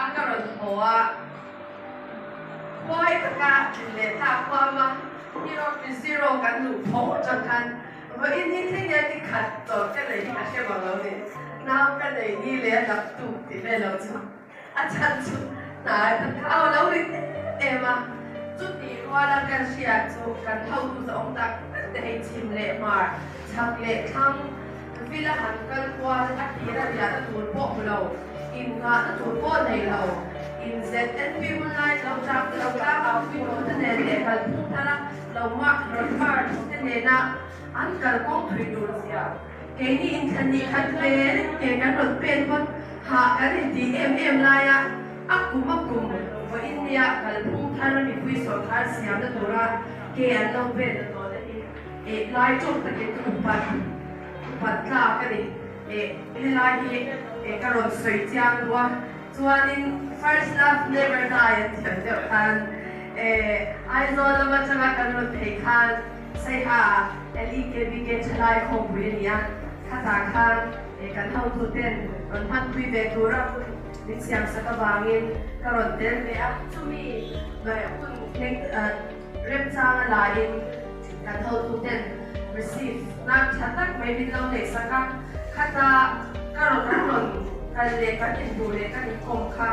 A ka rawn haw a, huai taka tlin leh tlak huam a, hero to zero kan luh phawng atang khan vawiin hi thleng hian ni khat tawrh ka nei hi ka hre bang lo ni. Nau ka nei ni leh a dap tuk tih vel lo chu a chhan chu hnai ta thau lo ri em em a. Chutih ruala ka hriat chu kan hotu zawng tak tak te hei chhim leh hmar, chhak leh thlang, Villa han kal kual a tira riahna tur pawh hmu lo, innghahna tur pawh nei lo, in ZNP hun lai lo tlang lo tlang au pui tawh te nen leh kalphung thara lo mark rawn march te nena an kalkawng thui tur zia keini inthlan nih khat ve ke kan rawn pen pawn hah kan intih em em laia a kum a kum vawiin nia kalphung thar mipui sawrkar siamna tura ke an lo pen na tawh te hi Eh lai tawk takin ka upat upat tlak a ni. Eh helai hi eh ka rawn sawi chiang duh a, chuanin first love never die an tih ang deuh khan eh Aizawl lam atanga kan rawn phei khan Saiha LEKBK thalai khawmpui a ni a, khatah khan eh kan hotuten rawn hmanpui ve tura hun min siamsak avangin ka rawn tel ve a, chumi hun remchanga laiin Kan hotuten receive nan tha tak mai min lo neih sak a, khata ka rawn an rawn kal leh kan inhmuh leh kan inkawm kha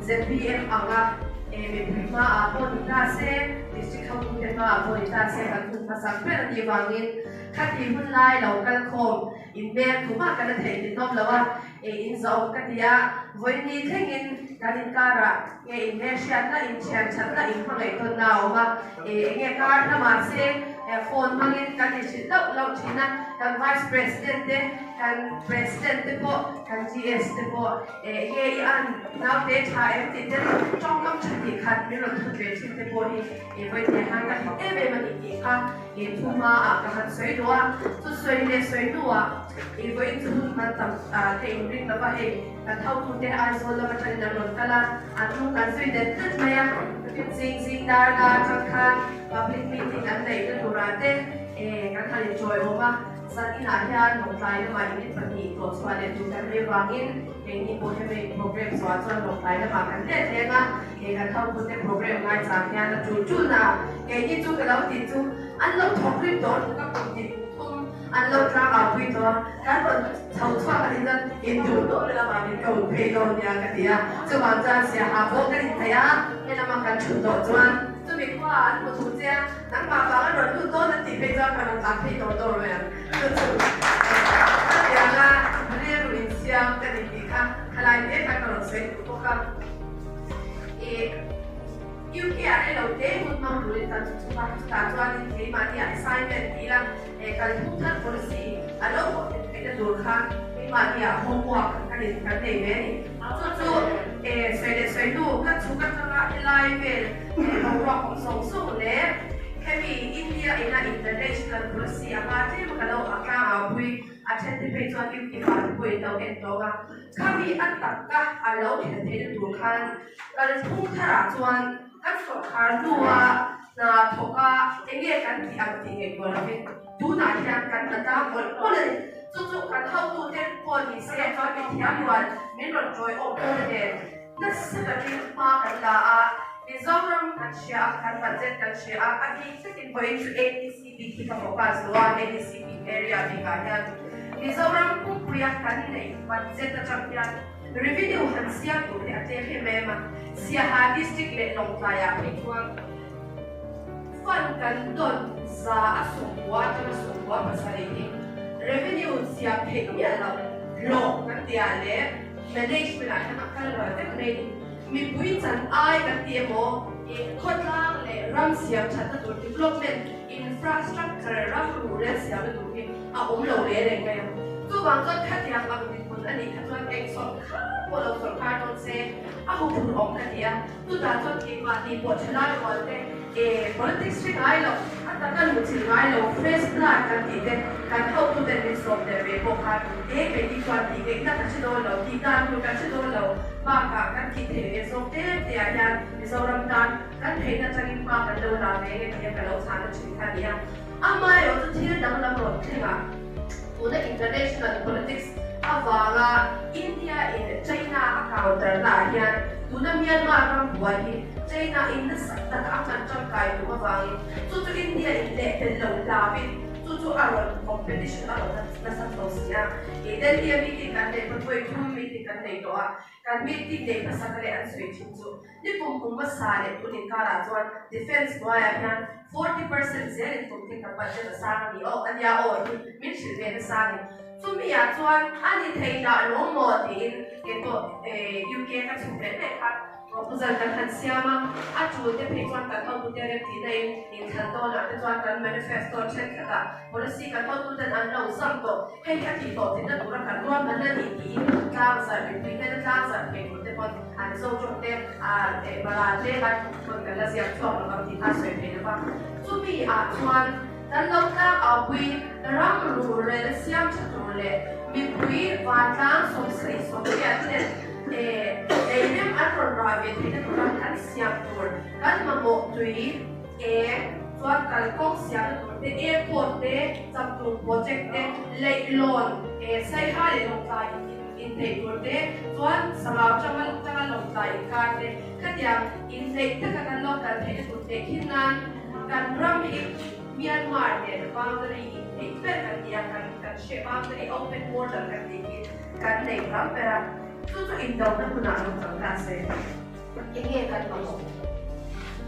zpm anga mipui hmaah pawh ni ta se, district hotute hmaah pawh ni ta se kan hun hmasak ber a nih vangin khati hun lai lo kal khawm inhmel tumah kan la theih ninawm lo a, in zawh ka ti a, vawiin thlengin kan inkarah Nge in hmelhriatna, in thianthatna, in hmangaihtawnna a awm a, enge kar hla mahse phone hmangin kan inhrilh lauh lauh thin a, kan Vice President te, kan President te pawh, kan GS te pawh enge i an naute tha em tih te tawngkam tha tih khat min rawn thut ve thin te pawh hi vawiin hian ka hlim em em a ni tih kha thu hmaah ka han sawi duh a, chu sawi leh sawi hnuah vawiin chu hun hman tam ka inring lova hei. Kan hotute Aizawl lam atangin an rawn kal a, an hnung kan zui det det mai a. Zing zing dar la atang khan public meeting an neih na turah te kan han inṭawiawm a. Zan inah hian Lawngtlai lamah unit pahnih tawh chhuah leh tur kan nei vangin keini pawh hemi program zawhah chuan Lawngtlai lamah kan let leng a. Kan hotute program ngaichang hian a ṭul ṭulna a keini chu ka lo tih chu an lo thawk rim tawh lutuk a kum hnih kum thum an lo tlang au pui tawh a, kan rawn Chho chhuak a ni chuan induh tawh na lamah min ko phei dawn nia ka ti a, chuvang chuan siaha pawh kan inthei a, he lama kan thut tawh chuan chumi khua an hmu thu che a, nangmah vang an rawn lut dawn an tih phei chuan ka rawn tlan phei tawh dawn mai ang chu chu khatianga rilru insiam ka ni tih kha khalai te kha ka rawn sawi duh bawk a. Ih. UK ah rei lo te hun hmang turin kan chu chhuk a, chutah chuanin keimahni ah assignment ti ila kalphung thar policy a lo hawh thei theihna tur kha keimahni ah homework kan in kan nei ve a ni. Chu chu sawi leh sawi hnu ka chhuk atanga helai vel boruak awm zawng zawng leh hemi India ina international policy anga tlem ka lo a tlangau pui a then te phei chuan UK ah te pawhin lo en tawng a, khami a taka a lo thlen theihna tur khan Kalphung tharah chuan kan sawrkhar hnua hna thawk a enge kan tih ang tih ngaihtuah lovin tunah hian kan hna tlang mawlh mawlh a ni. Chu chu kan hotute pawh ni se chuan mithiam rual min rawn tawi awm dawn a nen nasa takin hma kan la a, Mizoram kan hria a, kan budget kan hria a, a bik takin vawiin chu ADC bik hi ka focus duh a, ADC bik area bikah hian Mizoram pumpuia kan neih budget atang hian Revenue han siam tur hi a tlem em em a, Siaha District leh Lawngtlaiah phei chuan fund kan dawn 190 atanga 97 hi revenue siam theih miah loh hlawh kan ti ah leh management ah hian a kal rual vek mai a ni. Mipui chan ai kan ti emaw khawtlang leh ram siam thatna tur development infrastructure ram ruhrel siamna tur hi a awm lo reng reng mai a. Chuvang chuan khatiang ang dinhmun a nih kha chuan eng sawrkhar pawh lo sawrkhar dawn se a huphurh awm ka ti a. Chutah chuan keimahni pawh thalai rual te eh politics hre ngai lo, a taka luhchilh ngai lo, fresh blood kan tih te kan hotuten min sawm der ve pawh khan eh keini chuan tih ngaihna kan hre dawn lo, tih dan tur kan hre dawn lo bakah kan tih theih ve zawk tlem te ah hian Mizoram tan kan theihna atangin hma kan lo la ve nge tih a ka lo chhahna thin kha a ni a. Amaherawhchu thil danglam rawn thlengah tuna international politics avanga India in China a counter na ah hian tuna Myanmar ram buai hi China in nasa taka a hman tangkai tum avangin chu chu India in leh tel lo hlauin chu chu a rawn competition a rawn nasa tho si a. Kei Delhi a meeting kan neih pawn vawi thum meeting kan nei tawh a, kan meeting neih hmasa ka leh an sawi thin chu ni kum kum hmasa leh tun inkarah chuan defence hnuaiah hian 40% zelin kum tin kan budget a sang a ni aw a nia aw hi min hrilh ve nasa a ni. Chumi ah chuan a ni thei dah lawm maw tiin keipawh UK ka chhuk leh mek kha proposal kan han siam a, a tul te phei chuan kan hotute remtihna in inthlan dawnah te chuan kan manifesto thenkhatah policy kan hotuten an lo zam tawh, hei hi a tih tawh tihna tura kan ruahman a ni tiin tlangzarh mipui hnena tlangzarh thei tur te pawn an zo tawng te mara te lai pawn kan la ziak chhuak lo ang tih kha a sawi thei lo va. Chumi ah chuan kan lo tlang aupui ram ruhrel siam tha tur leh mipui vantlang 78 ten eirem an rawn rah ve theihna tura kan siam tur kan mamawh tui eng chuan kalkawng siamna tur te, airport te, cham tur project te, leihlawn saiha leh lawngtlai inneih tur te, chuan sangau tanga tanga lawngtlai inkar te, khatiang inneih taka kan lo kal theihna tur teh khin nan kan ram hi Myanmar nen boundary inneih ber kan ni a, kan kan hre boundary open border kan tih hi kan nei tam ber a, chu chu indona hunah lo chang ta se. Enge kan mamawh?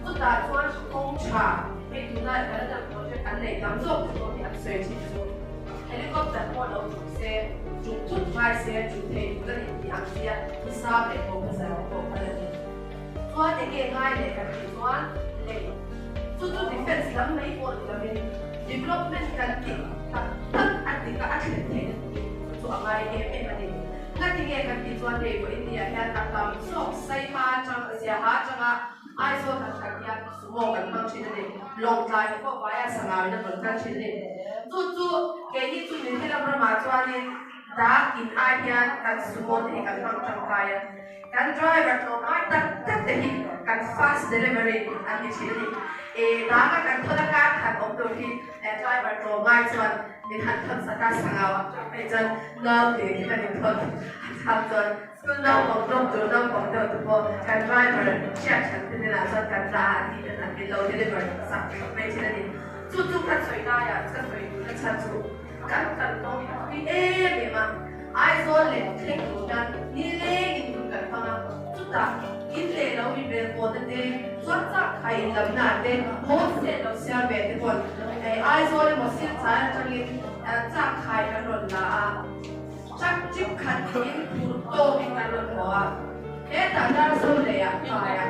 Chutah chuan kawng tha hei tunlai Canada project an nei tam zawk te pawh hi an sawi thin chu helicopter pawh lo tuk se, tuk thut ngai se, tuk thei tur a ni tih ang sia hisap leh proposal te pawh kal a ni. Chuan enge ngai leh kan tih chuan lei chu chu defence lam mai pawh ni lovin development kan tih tak tak a dik a a thlen theihna turin chu chu a ngai em em a ni. Ngatinge kan tih chuan hei vawiin ni ah hian a tam zawk Saiha atang Ziaha atanga Aizawl kan kal hian Sumo kan hmang thin a ni. Lawngtlai hi pawh vaia sangauin a rawn kal thin a ni. Chu chu keini chu min helam ramah chuanin dak in ai hian kan Sumo te hi kan hmang tangkai a. Kan driver tlawmngai tak tak te hi kan fast delivery an ni thin a ni. Daka kan thawn a kar khat awm tur hi driver tlawmngai chuan min han thawn sak a, sangau ah tawk phei chuan naute khi kan inthawn a chang chuan school naupang dawm tur naupang deuh te pawh kan driver hriat that te hnenah chuan kan tla a tih ten an min lo deliver sak tawk mai thin a ni. Chu chu ka sawi laiah ka sawi duhna chhan chu kan kalkawng hi a tui em em a. Aizawl leh thleng tur hian nilengin hun kan hmang a, chutah in leh lo mi bel pawhna te, chuan chak khai in lamna te, wholesale lo siam ve te pawn Aizawl emaw Silchar atangin chak khai kan rawn la a, truck chip khat in phur tawkin kan rawn haw a, hetah Darzo leiah kai a,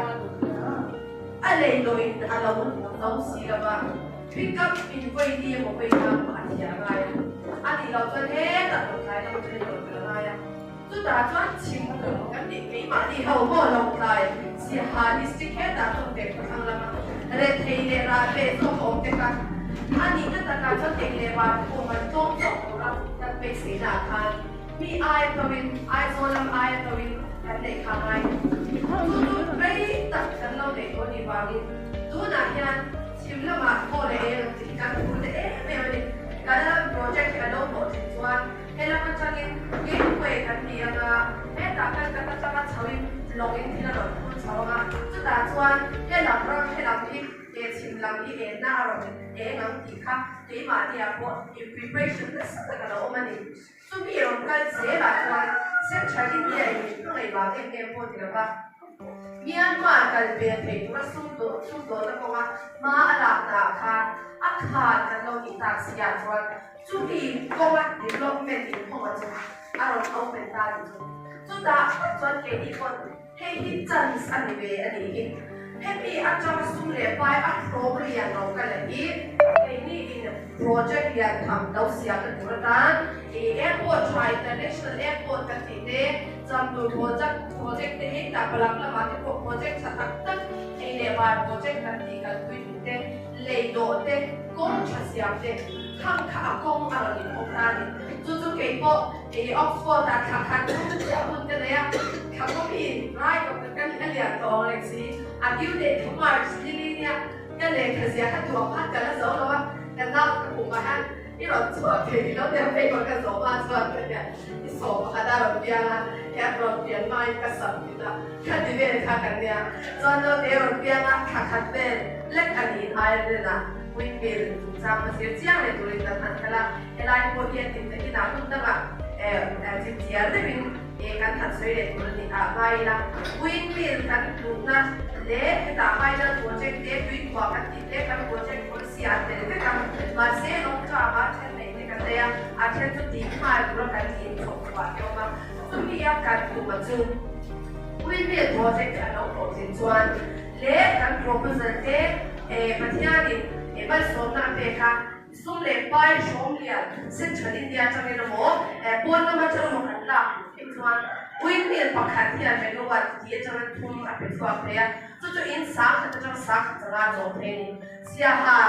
a lei lawin a lo zo si lo va. Pick up in vawi ni emaw vawi na emaw a thiah ngai a, a nih loh chuan hetah lawngtlai lam atangin rawn kal ngai a, chutah chuan chhim kum kan tih keimahni ho maw lawngtlai Siaha district hetah chuan ve khawthlang lama rethei leh rah ve zawk a awm vek a, a nihna takah chuan eng leh var te pawh man tlawm zawk tura kan beiseina ah khan mi aia tawin Aizawl lam aia tawin kan neih kha ngai. Chu chu rei tak kan lo neih tawh nih vangin tunah hian Chhim lamah pawh leh eng ang chi hi kan phur ta em em a ni. Kan project hi a lo hlawh thin chuan helam atangin gateway kan ni ang a, hetah khan kan atanga chhoin lawngin thil a rawn phur chho ang a, chutah chuan helam ram helam hi he chhim lam hi enna a rawn eng ang tih kha keimahniah pawh in preparation nasa tak a lo awm a ni. Chumi rawn kal zelah chuan Central India in min hmangaih vang em em pawh ti lova Myanmar kal pel thei tura sum sum dawlna kawnga hma a lakna ah khan a khan kan lo tih tak si ah chuan chumi kawnga development inhawng a chu a rawn open ta tih chu chutah tak chuan keini pawn hei hi chance a ni ve a nih hi. Hemi atanga sum leh pai a hlawm lian lo ka la hi keini in project lian tham lo siamna tur atan ih airport tha international airport kan tih te cham tur project project te hei tak lam lamah te pawh project tha tak tak ei leh var project kan tih kan pui duh te lei dawh te kawng tha siam te khang kha a kawng a rawn inhawng ta a ni. Chu chu kei pawh ih Oxford ah thla khat chung chiah hun ka nei a thla pawh hi rai doctor ka nih a lian tawh ang reng si a due date kha March ni li nia ka lehkha zia kha tuam khan ka la zo lo a ka nau ka khumah hian. I rawn chhuak thei ni lo nia phei kawr ka zawh hma chuan ka tia i sawm pakhat a rawn piang a, he a rawn pian hmain ka submit a, ka ti vel kha ka nia. Chuan naute a rawn piang a, thla khat vel lek a niin Ireland ah windmill chungchang ka zir chiang leh turin kan han kal a, helai pawh hi a tin takin ah hun dangah chipchiar deuhin kan han sawi leh tur a ni ah ngai ila. Windmill kan tlukna leh hetah hydel project te tuikhuah kan tih te kan project policy ah tel vek a, mahse long term a then neih te kan nei a, a then chu tih nghal tura kan in chhawp chhuah te awm a, chumi a kan tum a chu windmill project a lo hlawhtlin chuan leh kan proposal te Pathianin malsawmna a pek a, Sum leh pai hrawm lian Central India atangin emaw, pawn lam atang emaw kan lak duh theih chuan windmill pakhat hian megawatt ti atangin thum a pe chhuak thei a, chu chu in sangkhat atang sangkhat anga chawm thei a ni. Siaha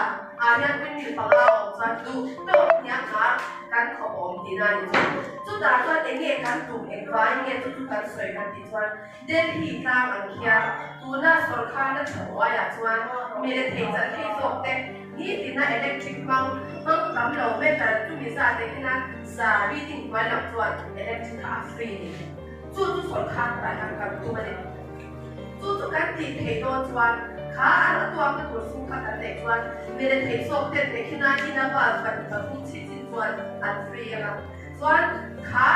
ah hian windmill panga a awm chuan duh tawk hniang hnar kan khawp a awm tihna a ni chu. Chutah chuan eng nge kan tum, engvangin nge chu chu kan sawi kan tih chuan Delhi tlang ang khian tuna sawrkharna tha hnuaiah chuan mirethei chalthei zawk te nitina electric hmang hmang tam lo meter chumi zat te kina za reading hnuai lam chuan electric kha a free ni. Chu chu sawrkhar tah hian kan tum a ni. Chu chu kan tih theih dawn chuan kha an a tuakna tur sum kha kan neih chuan mirethei zawk ten te khina ina bulb 2 3 chhi chin chuan an free anga chuan kha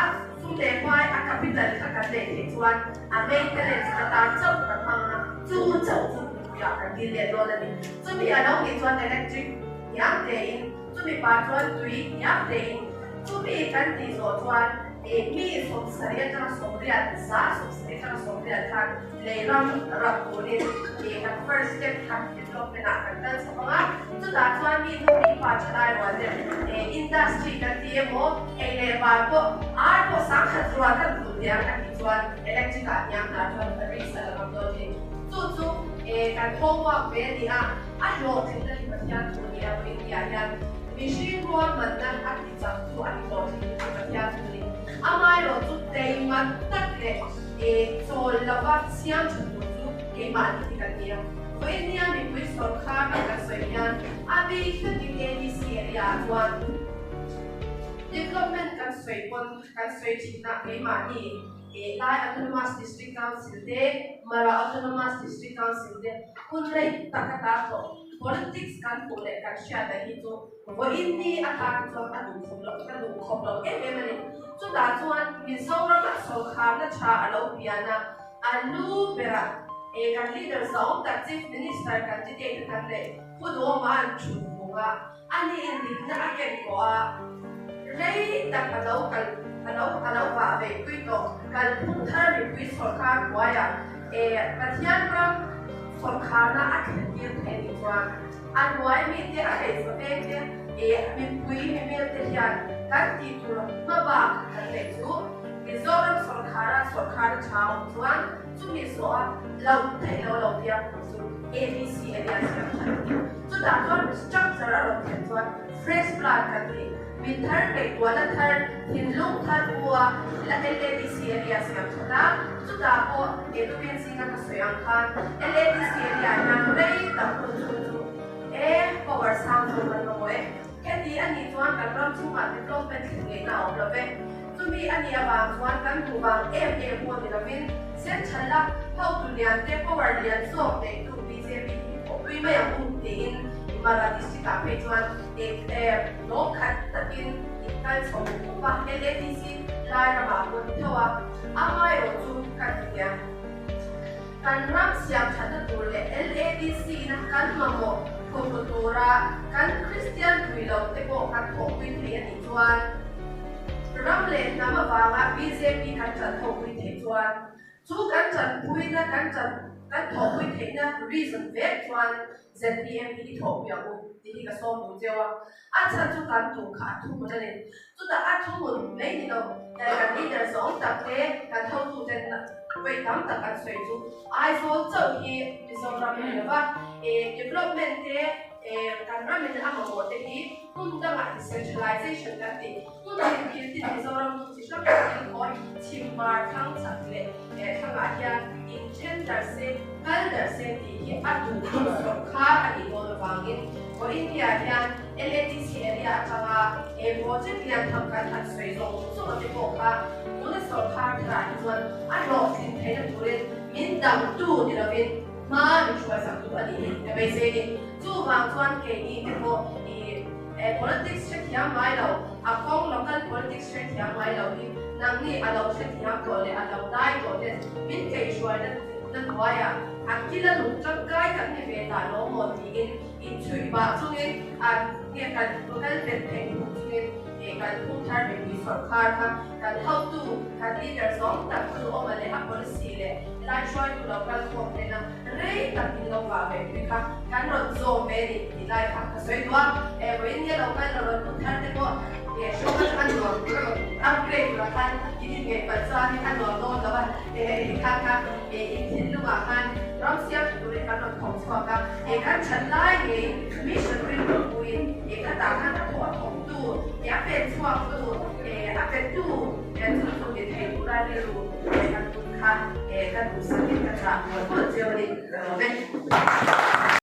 Sum leh hmai a capital kha kan neih theih chuan a maintenance atan chauh kan hmang a, chu chauh chu mipuiah kan dil leh dawn a ni. Chumi a lo nih chuan electric hniam tein, chumi pah chuan tui hniam tein, chumi kan tih zawh chuan mi 70 atanga 80, 70% atanga 80 khan lei ram ram turin kan first step kha development ah kan kal chho ang a, chutah chuan mi nu mi pa thalai rual te industry kan ti emaw ei leh bar pawh ar pawh sangkhat rual kan duh tiang a tih chuan electric ah hniam hna chuan risk a la ngam dawn a ni. Chu chu kan homework ve a ni a, a hlawhtlinna hi Pathian thu a ni a, India hian mihring ruahmanna a ti chak chu a ti hlawhtling chu Pathian thu a ni. Amaherawh chu teimat tak leh chawl lova siam tha tur chu keimahni hi kan ni a. Vawinia mipui sawrkar kan kan sawi hian a bik takin ADC area ah chuan development kan sawi pawn kan sawi thin a, keimahni Lai Autonomous District Council te, Mara Autonomous District Council te hun rei tak ata tawh politics kan hmuh leh kan hriat a hi chu vawiin ni atan chuan a duh khawp loh, ka duh khawp loh em em a ni. Chutah chuan Mizoram-ah sawrkharna tha a lo pian a, A lu berah e kan leader zawng tak Chief Minister candidate a kan neih Pu Duhawma an thut vung a, a ni in dikna a ken tawh a, rei tak a lo kal a lo a lo vah veih pui tawh kalphung thar mipui sawrkar hnuaiah e Pathian ram sawrkharna a thlen tir thei nih chuan a hnuai mite a hleichhe veng te e mipui mimel te hian kan tih tur hmabak kan neih chu Mizoram sawrkhara sawrkhar a tha awm chuan chumi zawha lo theih lo lo piang tur chu ABC area siam that a ni. Chutah chuan structure a rawn thlen chuan fresh blood kan ti. Mi thar ngaihtuahna thar, thinlung thar u a la LADC area siam that a, chutah pawh Edwin zinga ka sawi ang khan LADC area hian rei tak hun chhung chu e power sang zawk kan mamawh e. Heti a nih chuan kan ram chhungah development thlen ngeihna a awm lo ve. Chumi a nih avang chuan kan duh vang em em pawh ni lovin Central-a hotu lian te power lian zawk neihtu bjp hi thawhpui mai ang u tiin Mara district-ah phei chuan lawm khat takin in kal chho up a, LADC lai ramah pawh ni tho a, amaherawh chu kan ti hian kan ram siam thatna tur leh LADC-na kan mamawh phurhnu tura kan Kristian pui lo te pawh kan thawhpui thei a nih chuan Ram leh hnam avanga bjp kan chan thawhpui theih chuan chu kan chanpuina kan chan kan thawhpui theihna reason vek chuan zpm hi i thawhpui ang u tih hi ka sawm duh cheu a. A chhan chu kan tum kha a thuhmun a ni. Chutah a thuhmun mai ni lo kan leader zawng tak te kan hotuten vawi tam tak an sawi chu Aizawl chauh hi Mizoram a ni lo va, development te kan ramin a mamawh te hi Hmun dangah decentralization kan tih hmun tin thil tin Mizoram chu chi hrang hrang in hawn chhim hmar thlang chak leh thlangah hian in then dar se kal darh se tih hi a duh sawrkhar a nih dawn avangin vawiin hian hian LADC area atanga he project lian tham kan han sawi zawng zawng a te pawh kha tuna sawrkhar tharah hi chuan a hlawhtlin theihna turin min dangtu ni lovin hma min hruaisaktu a nih hi ka beisei ni. Chuvang chuan keini te pawh i politics hrethiam ngai lo, a kawng local politics hrethiam ngai lo hi nangni a lo hrethiam tawh leh a lo dai tawh ten min keihruaina na hnuaiah a kila lung tangkai kan ni ve ta lo maw tiin inchhuih bah chungin a nge kan kal vet theih hmuh chungin kan phungthar mipui sawrkhar kha kan hotu kan leader zawng tak chu awma leh a policy leh helai hruaitu lo kal khawm tena rei tak in lo vah ve pui kha kan rawn zawm ve ni tih lai kha ka sawi duh a, vawiin nge lo kal lo rawn lut thar te pawh nge show atanga nuam tur a rawn upgrade tur ah khan in inngeih palh chuan in a nuam dawn lo a, tikhan kha in thinlungah khan ram siam tha turin kan rawn thawk chhuak a, kan that lai ngeiin mission rilru puiin khatah khan a thawh a thawktu, a pen chhuaktu, a petu chu chu ni thei tura rilru kan put kha ka duhsakin ka chah mawlh mawlh cheu a ni. Ka lawm e.